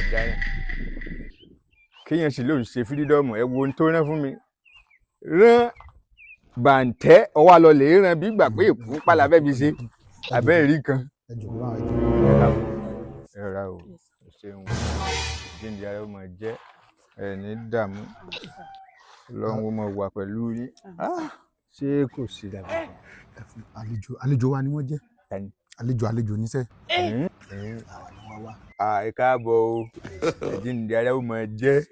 Ọ̀daràn kéèyàn sì lóun ṣe freedom. Ẹ wo ohun tó rán fún mi, rán bàǹtẹ́ ọwọ́ àlọ́ lè rán bí gbà pé èkó pàlà fẹ́ fi ṣe abẹ́ ìrí kan. Ẹ jòkó báwọn, ẹ jòkó. Ẹ rà o, ẹ ṣeun. Jíǹde ara ó máa jẹ́, ẹ ní dààmú, Ọlọ́run ó máa wà pẹ̀lú yín. Ah, ṣé kò sí dàbí? Àlejò wa ni wọ́n jẹ́. Tani? Àlejò níṣẹ́. Àwa ni wọ́n wá. Ẹ káàbọ̀ o. Jíǹde ara ó máa jẹ́,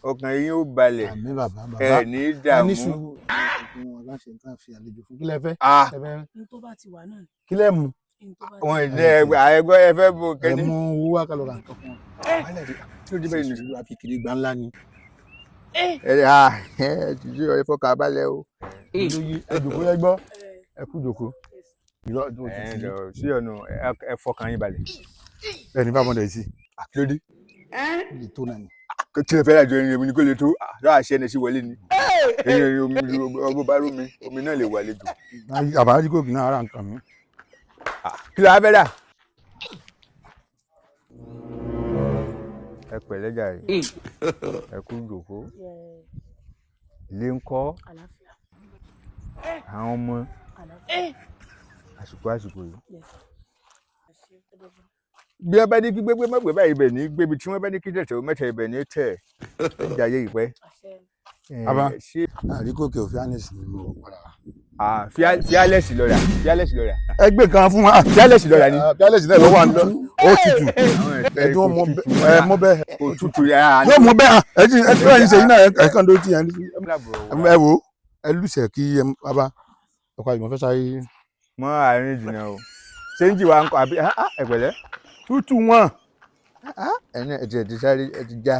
ọkàn yín ó balẹ̀. Àmín, bàbá, bàbá. Ẹ ní Ẹ dààmú. ní sùúrù fún wọn láti nǹkan fi àlejò fún. Kí lẹ fẹ́? Ah. Ẹ fẹ́ N tó bá ti wà náà. Kí lẹ mú? N tó bá ti Wọn ìdẹ ẹgbẹ́ ẹ fẹ́ bo Ẹ kẹ́ni. mú owó wá, kálọ̀ ra nǹkan fún wọn. Tí ó dé bẹ́ẹ̀ ni. Sùúrù, àfi kiri gbà ńlá ni. Ẹ ah, ẹ ti ṣe, ẹ fọkàn balẹ̀ o. Ẹ jòkó, ẹ gbọ́, ẹ kú jòkó. Irọ́ tó ti Ẹ ti lọ sí ọ̀nà, ẹ fọkàn yín balẹ̀. Ẹ ní 500 sí. Àkílódé? Ó lè tó náà ni. Kí lè fẹ́ lájọ ẹyin omi ni kò lè tó lọ́wọ́ àṣẹ ẹni sí wọlé ni ẹyin omi. Ọgbọ́n bá rú mi, omi náà lè wà lẹ́jọ́. Àbájáde kò náà ara nǹkan mi. Kí ló wá fẹ́ dà? Ẹ pẹ̀lẹ́ jàre, ẹ kú jòkó. Ilé ń kọ́? Àlàáfíà. Àwọn ọmọ? Àlàáfíà. Àsìkò yìí. Yes. Ẹ ṣé, bàbá. Bí wọ́n bá ní kí gbégbé mọ̀gbé báyìí, ibẹ̀ ní gbébi tí wọ́n bá ní kí tẹ̀tẹ̀ mẹ́ta, ibẹ̀ ní tẹ̀. Ẹ jayé ìpẹ́. Àṣẹ. Bàbá. Ṣé Àríkòkè òfin ànẹ́sì ni mo padà wá. Ah, fearless lọ́ra, fearless lọ́ra. Ẹgbẹ́ kan fún wa. Fearless lọ́ra ni. Fearless náà lọ́wọ́ àná, ó tutù. Ẹdún ọmọ ẹ mọ bẹ́ẹ̀. Kò tutù yà. Yóò mọ bẹ́ẹ̀. Ẹ ti ẹ ti ẹ ṣe yín náà, ẹ kàn dó tí ẹ ẹ wò, ẹ lùsẹ̀ kí ẹ bàbá ọkọ àjùmọ̀ fẹ́ sáré. Mọ àárín jìnnà o, ṣé ń jì wá ń kọ àbí? Ẹ pẹ̀lẹ́. Tútù wọn. Ẹni ẹ ti sáré, ẹ ti já.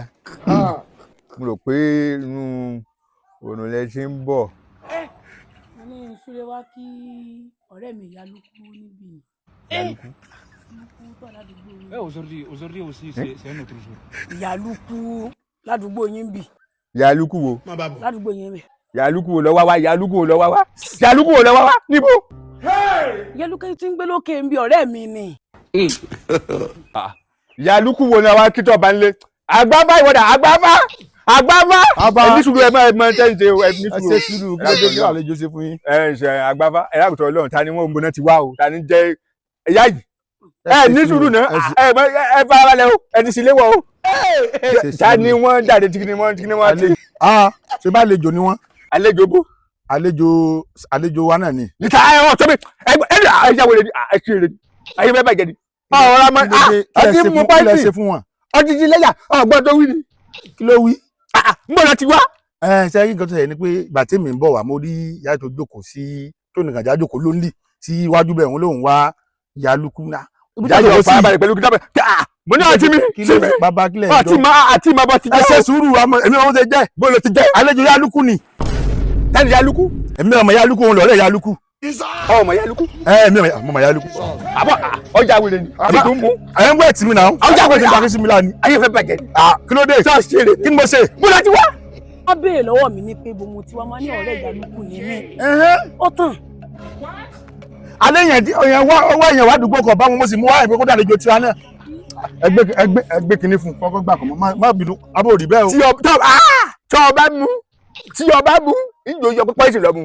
Mo rò pé inú òrùn lẹ ti ń bọ̀. Mo ní súré wá kí ọ̀rẹ́ mi Ìyálùkù níbí ni. Ìyálùkù? Ìyálùkù tó wà ládùúgbò yín. Eh, aujourd'hui aussi, c'est un autre jour. Ìyálùkù ládùúgbò yín bì. Ìyálùkù wo? Ládùúgbò yín bì. Ìyálùkù wo lọ wá wá? Ìyálùkù wo lọ wá wá? Ìyálùkù wo lọ wá wá níbo? Ìyálùkù tí ń gbé lókè ń bí, ọ̀rẹ́ mi ni. Ìyálùkù wo ni àwa kítọ̀ bá ń lé àgbáfá ìwọ́dà àgbáfá àgbáfá? Àbá. Ẹ ní sùúrù, ẹ máa ẹ máa tẹ́ ń ṣe o, ẹ ní Ẹ sùúrù. ṣe sùúrù, kí ló dé? Kí àlejò ṣe fún yín? Ẹ ń ṣe àgbáfá, ẹ lákòótọ́ Ọlọ́run, ta ni wọ́n ń gbóná ti wá o? Ta ni jẹ́ ẹ̀yà yìí? Ẹ ní sùúrù náà, ẹ fara balẹ̀ o, ẹ ti sílé wọ o. Ta ni wọ́n jáde tí ni wọ́n tí ni wọ́n ti? Ah, ṣe bá àlejò ni wọ́n. Àlejò bó? Àlejò wa náà ni. Níta ẹ ọ tóbi ẹ ẹ ẹ ṣe wẹrẹ ni, ẹ ṣe rẹ ni, ayé bẹ́ẹ̀ bàjẹ́ ni ọ̀rọ̀ àmọ́. Kí lẹ ọtí ṣe mú fún- kí lẹ pọ́ìsì. ṣe fún wọn? Ọtí ti lẹ́yà ọgbọ́n tó wí ni. Kí ló wí? Ń bọ̀ láti wá. Ẹ ṣe kí nǹkan tó ṣẹlẹ̀ ni pé ìgbà tí mi ń bọ̀ wá, mo rí ìyá tó jókòó sí tó nìkan já jókòó lóńlì sí iwájú bẹ́ẹ̀, òun lòun wá Ìyálùkù náà. Ibi tó Jáde jókòó ọ̀fà sí abalẹ̀ pẹ̀lú kìtàbẹ̀ mo ní ọtí mi kí sí ló mi. Bàbá, kílẹ̀ Ọtí ma àti ma bọ́ ti Ẹ jẹ́ ṣe o. sùúrù, àmọ́ èmi ọmọ ṣe jẹ́. Bó ló ti jẹ́? Àlejò Ìyálùkù ni. Tani Ìyálùkù? Èmi ọmọ Ìyálùkù, òun lọ́rẹ́ Ìyálùkù. Ọmọ Ìyálùkù? Ẹ èmi ọmọ Ìyálùkù. Àbọ̀ ọjà wèrè ni àbí tó ń mú. Ẹ ń wẹ̀ tì mí náà. Ọjà wèrè. Ti gbàgbé sí mi láàánú. Ayé fẹ́ bàjẹ́ ni. Ah, kí ló dé? Ṣọ́ọ̀ṣì rè. Kí ni mo ṣe? Bó ló ti wá? Wọ́n béèrè lọ́wọ́ mi ní pé bo mo ti wá, máa ní ọ̀rẹ́ Ìyálùkù ni mí. Ó tàn. Alẹ́ yẹn tí ọ̀yàn wá ọwọ́ yẹn wá dùgbò kan bá wọn, mo sì mú wá ìpè kó dàlejò tiwa náà. Ẹgbẹ́ kìíní fún kọ́kọ́ gbà kọ́ mọ́, má bínú, abó rí bẹ́ẹ̀ o. Tí ọba mú, tí ọba mú ìjò yọ pípọ́ ìsìn lọ́mú,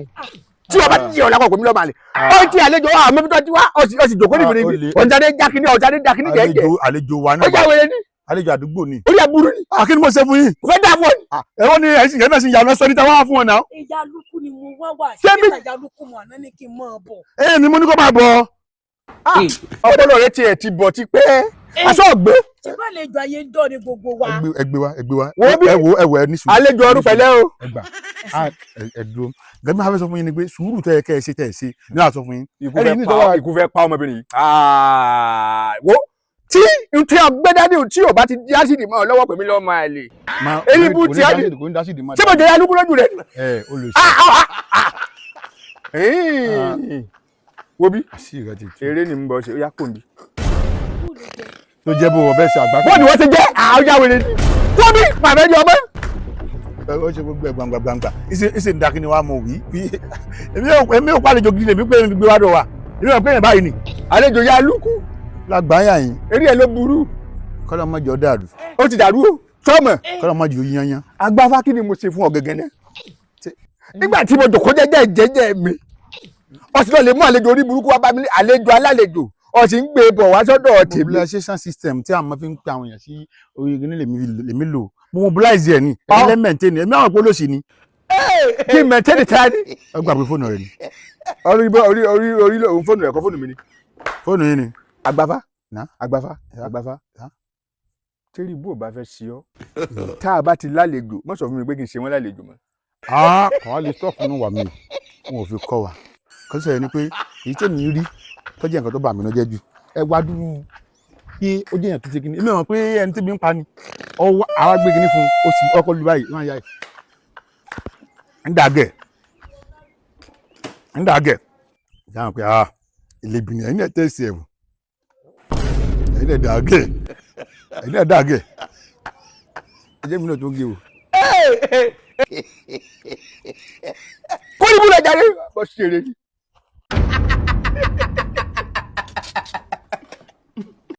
tí ọba tí ọ̀la kọ̀ pé mi lọ́ọ́ máa lè ó ti àlejò wa àmọ́ tó ti wá, ó sì jòkó níbi Ah, ó níbi le. Ọ̀jáde jákìní, ọ̀jáde jákìní jẹ́jẹ́. Àlejò wa náà. Ọjà wẹrẹ ni. Àlejò àdúgbò ni. Orí àbúrú ni. Ah, kí ni mo ṣe fún yín? Kò fẹ́ dà fún ọ ni. Ẹ̀rọ ni ẹ̀sìn yẹn náà sì yànnà sọ níta wá fún ọ náà. Ìyálùkù ni mo wá wà. Ṣé ṣé Ìyálùkù mo àná ní kí n máa bọ̀? Ẹ mi mo ní kó máa bọ̀. Ọpọlọ rẹ tiẹ̀ ti bọ̀ ti pẹ́, aṣọ ọ̀gbẹ́. Ṣé bá lè jọ ayé ń dọ́ ni gbogbo wa? Ẹgbẹ́ wa, ẹgbẹ́ wa. Wo bí? Ẹ wo, ẹ wò, ẹ ní sùúrù. Àlejò ọdún, pẹ̀lẹ́ o. Ẹ gbà. Ah, ẹ dúró. Gẹ́gẹ́ bí wọ́n fẹ́ sọ fún yín ni pé sùúrù tẹ́ ẹ kẹ́ ẹ ṣe tẹ́ ẹ ṣe ní àsọ fún yín. Ikú Ẹni fẹ́ ní pa ìtọ́wà- ikú fẹ́ pa ọmọbìnrin yìí. Ah, wo tí n tí ọgbẹ́ dání tí ò bá ti di ásìdì mọ́ ọ lọ́wọ́ pèmí lọ́ọ́ máa lè. Èyí bú ti á di- Kò ní dásìdì mọ́. Ṣé mo jẹ́ Ìyálùkù lójú rẹ ni? Ẹ o lè ṣe. Ah, ah, ah, ah. Wo bí? Àṣírí rẹ ti tú. Eré ni ń bọ̀ ṣe, ó yá kò ní. Bó ló jẹ́? Tó jẹ́ bó wọ bẹ́ẹ̀ ṣe àgbá. Bọ́ọ̀dù wọ́n ti jẹ́ àwùjá wèrè ni wọ́n bí pàmẹ́ ní ọmọ. Ó ṣe gbogbo ẹ̀ gbangba gbangba, ìṣe ń dakí ni wàá mọ̀ wí. Èmi ò pàlejò gidi lèmi pé èmi gbé wá dọ̀ wa, èmi ò pé yẹn báyìí ni. Àlejò Ìyálùkù. Lágbáyà yín. Eré ẹ̀ ló burú. Kọ́lọ́ mọ́jọ dàrú. Ó ti dàrú o, sọ́mọ̀. Kọ́lọ́ mọ́jọ yányán. Agbáfá, kí ni mo ṣe fún ọ gẹ́gẹ́ náà? Nígbà tí mo jòkó jẹ́jẹ́ jẹ́jẹ́ mi, ọsì náà lè mú àlejò orí burúkú wá bá mi ní àlejò alálejò, ọsì ń gbé bọ̀ wá sọ́dọ̀ tèmi. Mobilization system tí a máa fi ń pe àwọn èèyàn sí orí igi ní lèmi lò. Mo mobilize ẹ̀ ni, èmi lẹ́ maintain èmi àwọn polóṣì ni. Kí n maintain ta ni? Ẹ gbà pé fóònù rẹ ni. Orí orí orí orí òun fóònù rẹ̀ kọ́, fóònù mi ni. Fóònù yìí ni. Agbáfá. Ná. Agbáfá. Ya. Agbáfá. Ya. Tẹ́rì bó o bá fẹ́ ṣe ọ́, tá a bá ti lálejò, má sọ fún mi pé kí n ṣe wọ́n lálejò mọ́. Ah, kàn á lè stop nínú wà mí, wọn ò fi kọ́ wa. Kò sọ yẹn ni pé èyí tèmi rí tó jẹ́ nǹkan tó bà mí lọ́jẹ́ jù, ẹ wá dúró pé ó jẹ́ èèyàn tó ṣe kíni. Èmi mọ̀ pé ẹni tí mi ń pa ni ọwọ́ àwa gbé kíní fún un, ó sì ọkọ̀ lu báyìí wọ́n á yá ẹ̀ ń dàgẹ̀ ń dàgẹ̀ dáhùn pé ah, ìlẹ̀bì ni ẹ̀yin náà tẹ̀sí ẹ̀wò, ẹ̀yin náà dàgẹ̀, ẹ̀yin náà dàgẹ̀, ẹ̀jẹ̀ mi náà tó gé o. Kó ní búrẹ̀ jáde bọ́ sí eré ni.